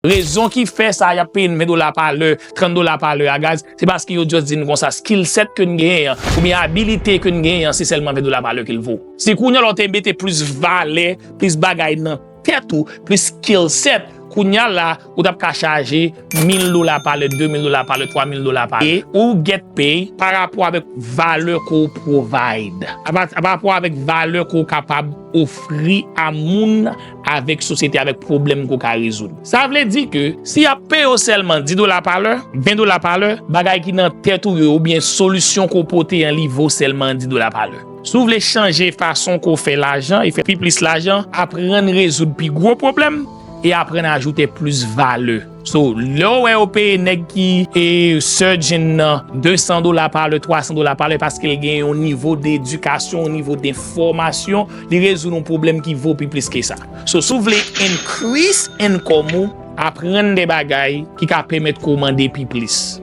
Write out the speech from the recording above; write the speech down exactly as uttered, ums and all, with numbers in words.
Rezon ki fè sa y ap peye n ven dola pa lè, trant dola pa lè a gaz, se paske yo just di n konsa, skill set ke n genyen an, oubyen abilite ke n genyen an, se sèlman ven dola pa lè ke l vo. Si kounye a la w te mete plis valè, plis bagay nan tèt ou, plis skill set, kounye a la, ou t ap ka chaje mil dola pa lè, de mil dola pa lè, twa mil dola pa lè. E ou get pay pa rapò avèk valè ke w provide. Pa, pa rapò avèk valè ke w kapab ofri a moun avèk sosyete, avèk pwoblèm ke w ka rezoud. Sa vle di ke si y ap peye w sèlman dis dola pa lè, ven dola pa lè, bagay ki nan tèt ou yo oubyen solisyon ke w pote an, li vo sèlman dis dola pa lè. Si w vle chanje fason ke w fè lajan e fè pi plis lajan, aprann rezoud pi gwo pwoblèm e aprann ajoute plis valè. So, lè w wè yo peye nèg ki e surgeon nan de san dola pa lè, twa san dola pa lè, paske l gen yon nivo de edikasyon, yon nivo de fòmasyon, li rezoud yon pwoblèm ki vo pi plis ke sa. So, si w vle increase income ou, aprann de bagay ki ka pèmèt ke w mande pi plis.